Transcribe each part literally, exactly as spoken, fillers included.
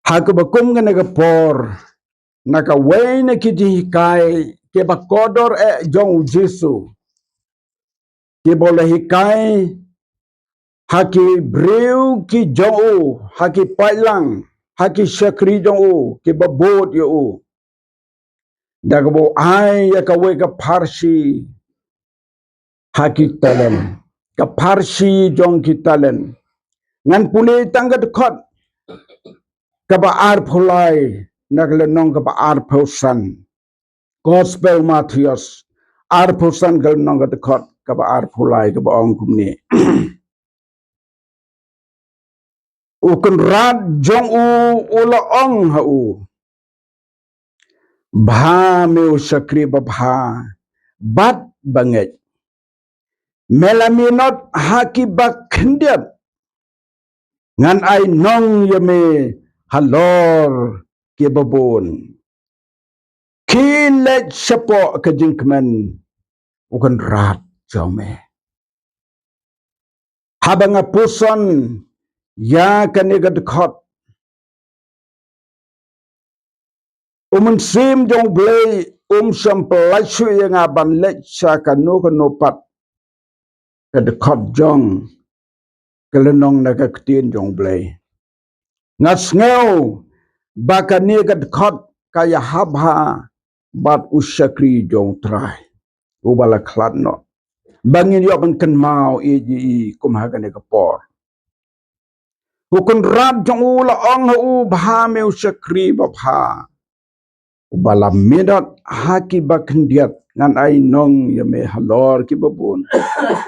Ha kaba kum kane ka por, na kawei na ki jinghikai kiba kordor eh jong u Jisu, kiba u la hikai ha ki briew ki jong u, ha ki paidlang, ha ki shakri jong u kiba bud ïa u, da kaba u ai ïa kawei ka pharshi ha ki talent, ka pharshi jong ki talent. Ngan pule tang ka dkhot kaba arphew lai na ka lynnong kaba arphew san. Gospel Mathaios arphew san, ka lynnong ka dkhot kaba arphew lai, kaba ong kumne: U kynrad jong u u la ong ha u: Bha me, u shakri babha bad bangeit. Me la minot ha kiba khyndiat, ngan ai nong ïa me halor kiba bun. Khie leit shapoh ka jingkmen u kynrad jong me. Haba nga pyrshang ïa kane ka dkhot, u Mynsiem jong U Blei um shym pyllait shuh ïa nga ban leit sha kano kano pat ka dkhot jong ka lynnong na ka ktien jong U Blei. Nga sngew ba kane ka dkhot ka ïahap bha bad u shakri jong U Trai uba la khlad noh, ba ngin ïoh ban kynmaw ïa i kum ha kane ka por. U kynrad jong u la ong ha u: Bha me, u shakri babha, uba la minot ha kiba khyndiat, ngan ai nong ïa me halor kiba bun.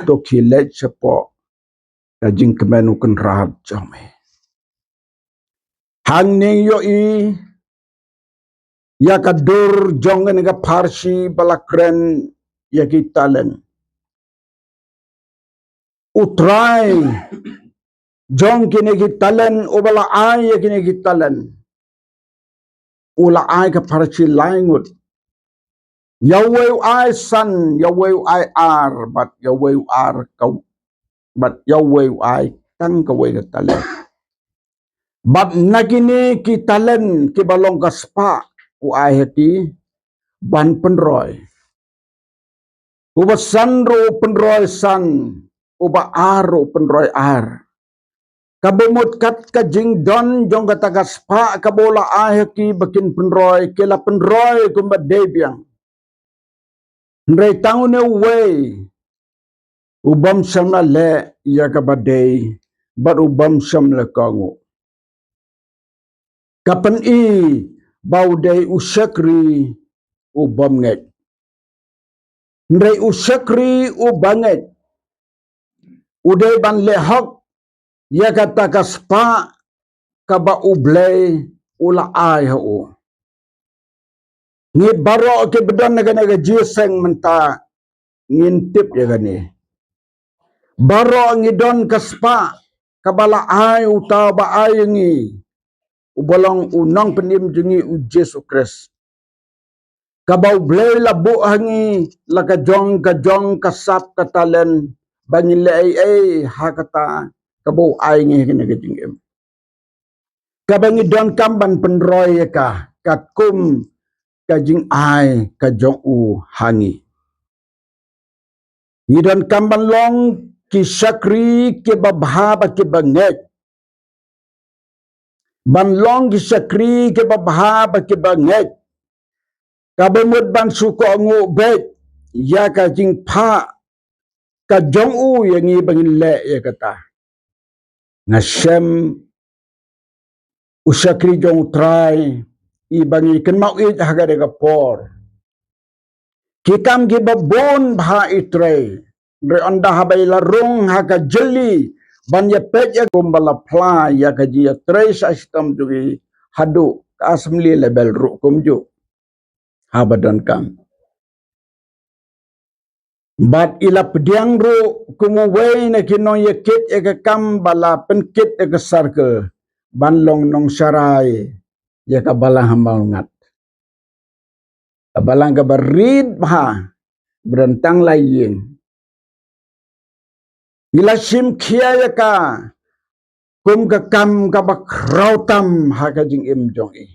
To khie leit shapoh ka jingkmen u kynrad jong me. Hangne ïohi ïa ka dur jong kane ka pharshi ba la kren ïa ki talent. U trai jong kine ki talent, uba la ai ïa kine ki talent, u la ai ka pharshi lai ngut. Ïa uwei u ai san, ïa uwei u ai ar, bad ïa uwei u ar ka, bad ïa uwei u ai tang kawei ka talent. Bad na kine ki talent kiba long ka spah, u ai ha ki ban pynroi. Uba san ruh u pynroi san, uba ar ruh u pynroi ar. Kaba mut kat ka jingdon jong kata ka spah kaba u la ai ha ki ba kin pynroi, ki la pynroi kumba dei biang. Hynrei tang une uwei u bym shym la leh ïa kaba dei, bad u bym shym la kohnguh. Ka pyni ba u dei u shakri u bym ngeit. Hynrei u shakri u bangeit u dei ban leh hok ïa kata ka spah kaba U Blei u la ai ha u. Ngi baroh kiba don ha kane ka jingïaseng mynta ngin tip ïa kane. Baroh ngi don ka spah kaba la ai uta uba ai ïa ngi, uba long u nongpynim jong ngi u Jisu Khrist. Kaba U Blei la buh ha ngi la ka jong ka jong ka sap ka talent ba ngin leh ei ei ha kata kaba u ai ngi ha kane ka jingim. Kaba ngi donkam ban pynroi ïa ka, ka kum ka jingai ka jong u ha ngi. Ngi donkam ban long ki shakri kiba bha bad kiba ngeit. Ban long ki shakri kiba bha bad kiba ngeit. Kaba mut ban shu kohnguh beit ïa ka jingphah ka jong u ïa ngi ba ngin leh ïa kata. Nga shem u shakri jong U Trai, i ba ngi kynmaw ïeit ha kane ka por. Ki kam kiba bun bha i trei. Hynrei ynda haba i la rung ha ka jylli ban ïa peit ïa kumba la phla ïa ka jingïatrei sha shitom jong i haduh ka assembly level ruh kumjuh. Haba donkam. Bad i la pdiang ruh kum uwei na ki nongïakit ïa ka kam ba la pynkit ïa ka circle ban long nongsharai ïa ka balang ha Mawlyngat. Ka balang kaba rit bha, ba don tang lai ïing. I la shim khia ïa ka kum ka kam kaba khraw tam ha ka jingim jong i.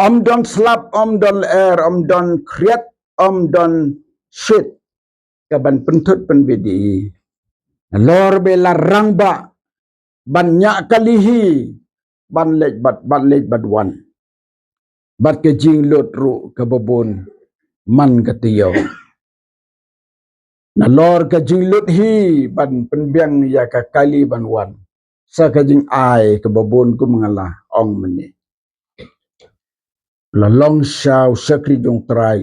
Ym don slap, ym don lyer, ym don khriat, ym don shit ka ban pynthut pynbit ïa i. Nalor ba i la rangbah ban ñiah kali hi ban leit bad, ban leit bad wan bad ka jinglut ruh kaba bun man ka taïew. Nalor ka jinglut hi ban pynbiang ïa ka kali ban wan sa ka jingai kaba bun kum nga la ong mynne. La long sha u shakri jong u Trai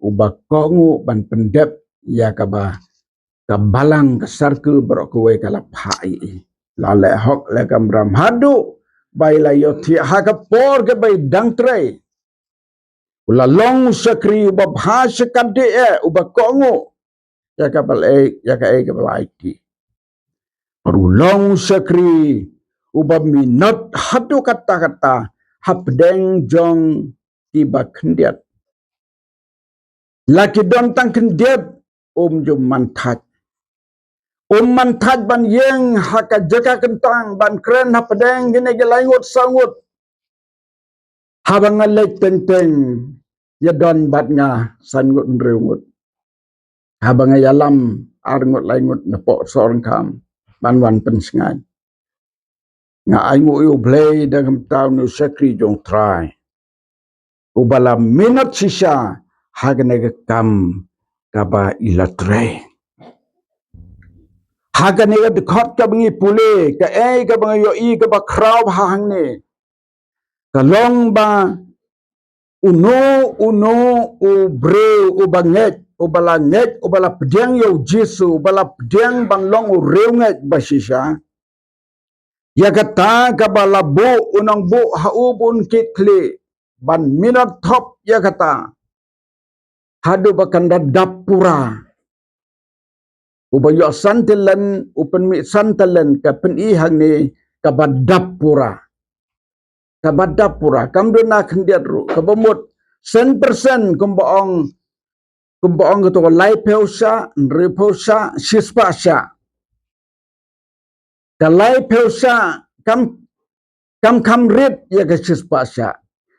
uba kohnguh ban pyndep ïa kaba ka balang ka circle baroh kawei ka la phah ïa i. La leh hok leh kamram haduh ba i la ïohthiah ha ka por kaba i dang trei. U la long u shakri uba bha shakatdei eh, uba kohnguh ïa kaba la ai, ïa kaei kaba la aiti. Bad u long u shakri uba minot haduh katta katta hapdeng jong kiba khyndiat. La ki don tang khyndiat, um ju man thait. Um man thait ban ïeng ha ka jaka kyntang ban kren hapdeng kine ki lai ngut saw ngut. Haba nga leit teng teng, ïa don bad nga san ngut hynriew ngut. Haba nga ïalam ar ngut lai ngut na poh sohryngkham ban wan pynsngaid. Nga ainguh ïa u Blei da ka bynta une u shakri jong u Trai uba la minot shisha ha kane ka kam kaba i la trei. Ha kane ka dkhot kaba ngi pule, kaei kaba nga ïohi kaba khraw ha hangne ka long ba uno uno u briew uba ngeit, uba la ngeit, uba la pdiang ïa u Jisu, uba la pdiang ban long u riewngeit ba shisha, ïa kata kaba la buh u nongbuh ha u ba un kit khlieh ban minot thop ïa kata haduh ba kan da dap pura. Uba ïoh san talent, u pynmih san talent, ka pyni hangne kaba dap pura. Kaba dap pura, kam duna khyndiat ruh, kaba mut san percent kumba ong, kumba ong kato ka laiphew shah, hynriewphew shah, shispah shah. Ka laiphew shah kam, kam kham rit ïa ka shispah shah.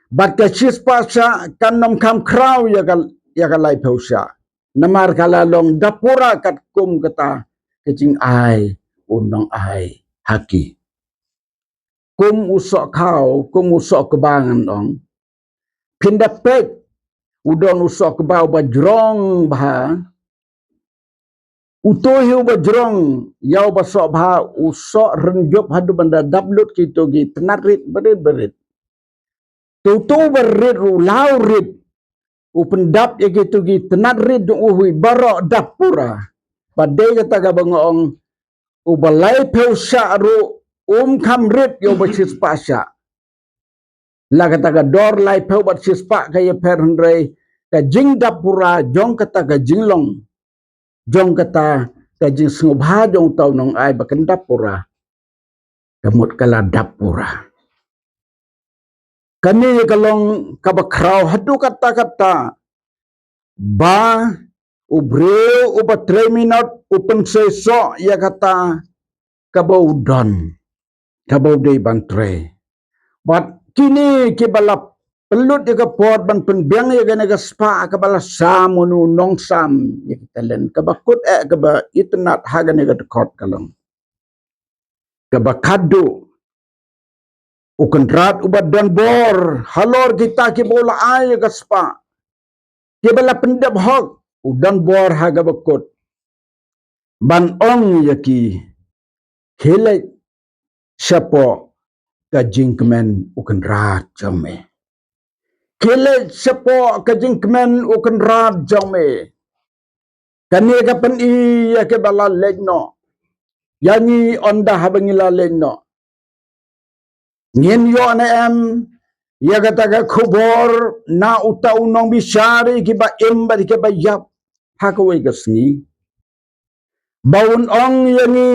Bad ka shispah shah kan ym kham khraw ïa ka, ïa ka laiphew shah. Namar ka la long dap pura katkum kata ka jingai u nongai ha ki. Kum u soh khaw, kum u soh kba ngan ong. Phin da peit, u don u soh kba uba jrong bha. Uto hi uba jrong, ïa uba soh bha, u soh rynjup haduh ban da dap lut kito ki tnat rit barit barit. Te uto uba rit ruh u la u rit, u pyndap ïa kito ki tnat rit jong u hi baroh dap pura. Bad dei kata kaba nga ong, uba laiphew shah ruh um kham rit ïa uba shispah shah. La kata ka dor laiphew bad shispah ka ïapher, hynrei ka jingdap pura jong kata ka jinglong, jong kata ka jingsngewbha jong uta u nongai ba kan dap pura, ka mut ka la dap pura. Kane ka long kaba khraw haduh katta katta ba u briew uba trei minot u pynseisoh ïa kata kaba u don, kaba u dei ban trei. Bad kine kiba la pynlut ïa ka por ban pynbiang ïa kane ka spah kaba la sam, une u nongsam ïa ka talent, kaba kut eh kaba itynnad ha kane ka dkhot ka long kaba khadduh. U Kynrad uba don bor halor kita kiba u la ai ïa ka spah, kiba la pyndep hok, u don bor ha kaba kut ban ong ïa ki, khie leit shapoh ka jingkmen u Kynrad jong me. Khie leit shapoh ka jingkmen u Kynrad jong me. Kane ka pyni ïa kiba la leit noh, ïa ngi ynda haba ngi la leit noh. Ngin ïoh ne em ïa kata ka khubor na uta u nongbishar ïa kiba im bad kiba ïap ha kawei ka sngi, ba un ong ïa ngi,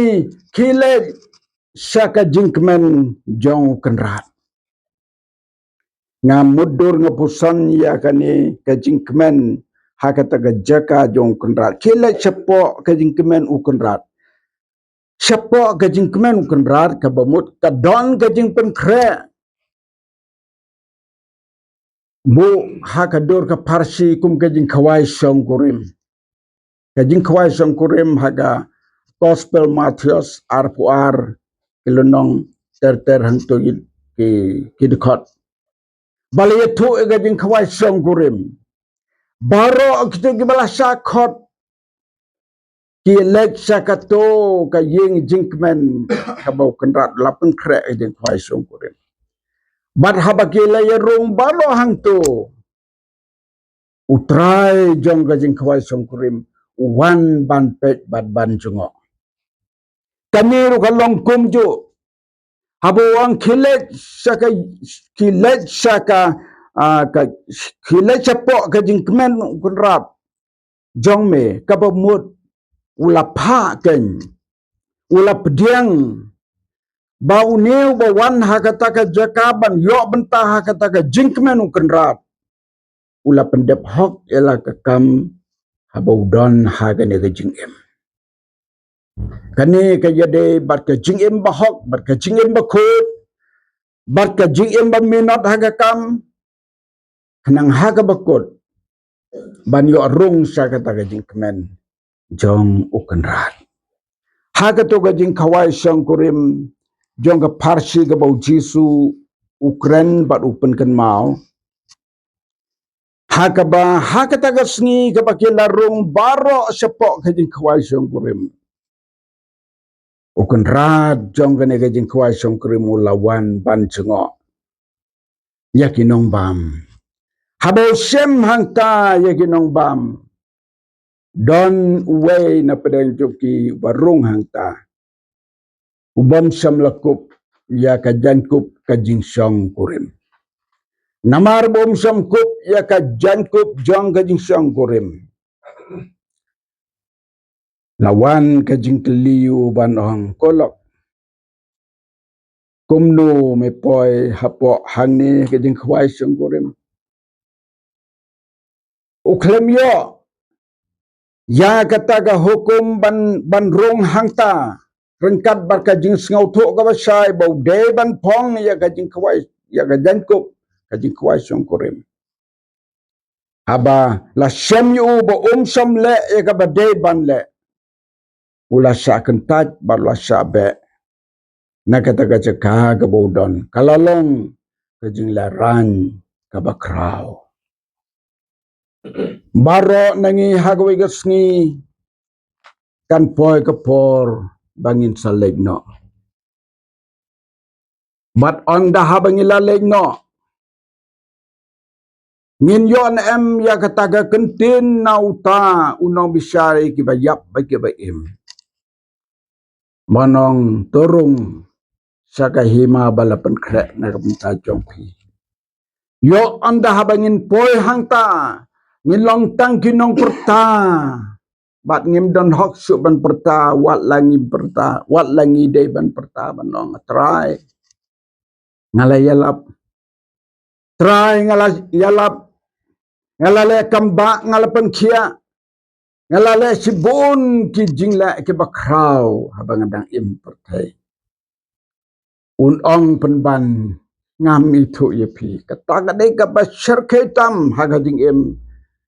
khie leit sha ka jingkmen jong u Kynrad. Nga mutdur nga puson ïa kane ka jingkmen ha kata ka jaka jong u Kynrad. Khie leit shapoh ka jingkmen u Kynrad. Shapoh ka jingkmen u Kynrad kaba mut ka don ka jingpynkhreh buh ha ka dur ka pharshi kum ka jingkhawai shongkurim. Ka jingkhawai shongkurim ha ka Gospel Mathaios arphew ar, ki lynnong ter ter hangto ki, ki, ki dkhot. Ba la ïathuh ïa ka jingkhawai shongkurim. Baroh kito kiba la shah khot ki leit sha kato ka ïing jingkmen kaba u Kynrad la pynkhreh ka jingkhawai shongkurim. Bad haba ki la ïarung baroh hangto, u trai jong ka jingkhawai shongkurim u wan ban peit bad ban jngoh. Kane ruh ka long kumjuh. Haba u ong khie leit sha ka, khie leit sha ka, ah, ka, khie leit shapoh ka jingkmen u Kynrad jong me, kaba mut u la phah kein, u la pdiang ba une uba wan ha kata ka jaka ban ïoh bynta ha kata ka jingkmen u Kynrad, u la pyndep hok ïa la ka kam haba u don ha kane ka jingim. Kane ka ïadei bad ka jingim bahok, bad ka jingim bakhuid, bad ka jingim baminot ha ka kam, khnang ha kaba kut ban ïoh rung sha kata ka jingkmen jong u Kynrad. Ha kato ka jingkhawai shongkurim jong ka pharshi kaba u Jisu u kren bad u pynkynmaw, ha kaba ha kata ka sngi kaba ki la rung baroh shapoh ka jingkhawai shongkurim, u Kynrad jong kane ka jingkhawai shongkurim u la wan ban jngoh ïa ki nongbam. Haba u shem hangta ïa ki nongbam, don uwei na pdeng jong ki uba rung hangta, u bym shym la kup ïa ka jaiñkup ka jingshongkurim. Namar ba um shym kup ïa ka jaiñkup jong ka jingshongkurim, la wan ka jingkylli u ban ong, ko lok, kumno me poi hapoh hangne ka jingkhawai shongkurim? U khlem ïoh ïa kata ka hukum ban, ban rung hangta ryngkat bad ka jingsngewthuh kaba shai ba u dei ban phong ïa ka jingkhawai, ïa ka jaiñkup ka jingkhawai shongkurim. Haba la shem ïa u ba um shym leh ïa kaba dei ban leh, u la shah kyntait bad u la shah beh na kata ka jaka kaba u don. Ka la long ka jinglehraiñ kaba khraw. Baroh na ngi ha kawei ka sngi kan poi ka por ba ngin sa leit noh. Bad ynda haba ngi la leit noh, ngin ïoh ne em ïa kata ka kyntien na uta u nongbishar ïa kiba ïap bad kiba im, ban ong, to rung sha ka hima ba la pynkhreh na ka bynta jong phi. Ïoh ynda haba ngin poi hangta, ngin long tang ki nongpyrta. Bad ngim don hok shuh ban pyrta, wat la ngi pyrta, wat la ngi dei ban pyrta ban ong, Trai, nga la ïalap. Trai, nga la ïalap. Nga la leh kam bah, nga la pynkhiah. Nga la leh shibun ki jingleh kiba khraw haba nga dang im pyrthei. Un ong pynban, ngam ithuh ïa phi. Kata ka dei kaba shyrkhei tam ha ka jingim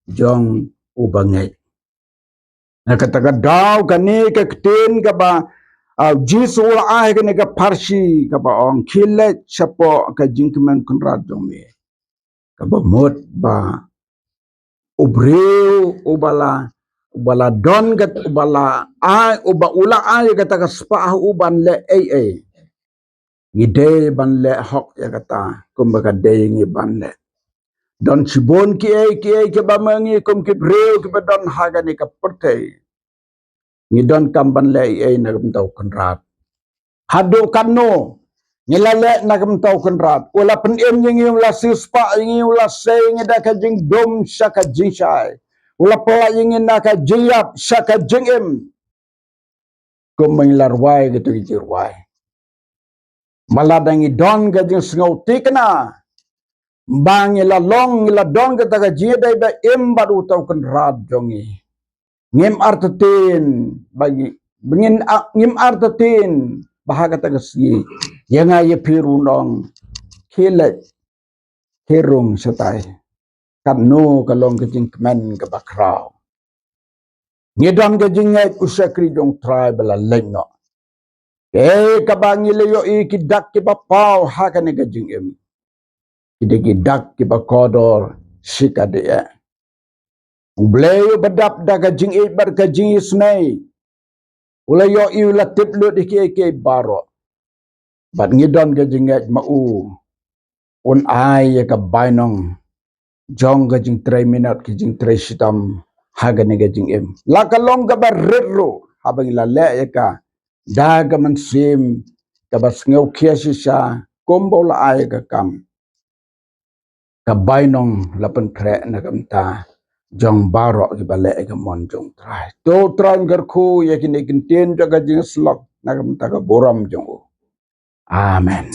jong uba ngeit. Na kata ka daw kane ka ktien kaba, ah, Jisu u la ai kane ka pharshi kaba ong, khie leit shapoh ka jingkmen Kynrad jong me. Kaba mut ba u briew uba la, uba la don kat, uba la ai, uba u la ai kata ka spah u ban leh ei ei, ngi dei ban leh hok ïa kata kumba ka dei ngi ban leh. Don shibun kiei kiei kiba ma ngi kum ki briew kiba don ha kane ka pyrthei, ngi donkam ban leh ei ei na ka bynta u Kynrad. Haduh katno ngi la leh na ka bynta u Kynrad? U la pynim ïa ngi, u la siewspah ïa ngi, u la sei ïa ngi da ka jingdum sha ka jingshai, u la pynlait ïa ngi na ka jingïap sha ka jingim. Kumba ngi la rwai kito ki jingrwai, ba lada ngi don ka jingsngewthikna ba ngi la long, ngi la don kata ka jingïadei ba im bad uta u Kynrad jong ngi, ngim artatien ba ngi, ba ngin a-, ngim artatien ba ha kata ka sngi ïa nga ïa phi ruh nong, khie leit khie rung shatai. Katno ka long ka jingkmen kaba khraw. Ngi don ka jingngeit u shakri jong Trai ba la leit noh. Kaei kaba ngi la ïohi ki dak kiba paw ha kane ka jingim, ki dei ki dak kiba kordor shikatdei. U Blei uba dap da ka jingïeit bad ka jingisynei u la ïohi, u la tip lut ïa kiei kiei baroh. Bad ngi don ka jingngeit ma u un ai ïa ka bainong jong ka jingtrei minot, ka jingtrei shitom ha kane ka jingim. La ka long kaba rit ruh haba ngi la leh ïa ka da ka mynsiem kaba sngewkhia shisha, kumba u la ai ïa ka kam. Ka bainong la pynkhreh na ka bynta jong baroh kiba leh ïa ka mon jong Trai. To Trai un kyrkhu ïa kine ki ktien jong ka jingïasyllok na ka bynta ka burom jong u. Amen.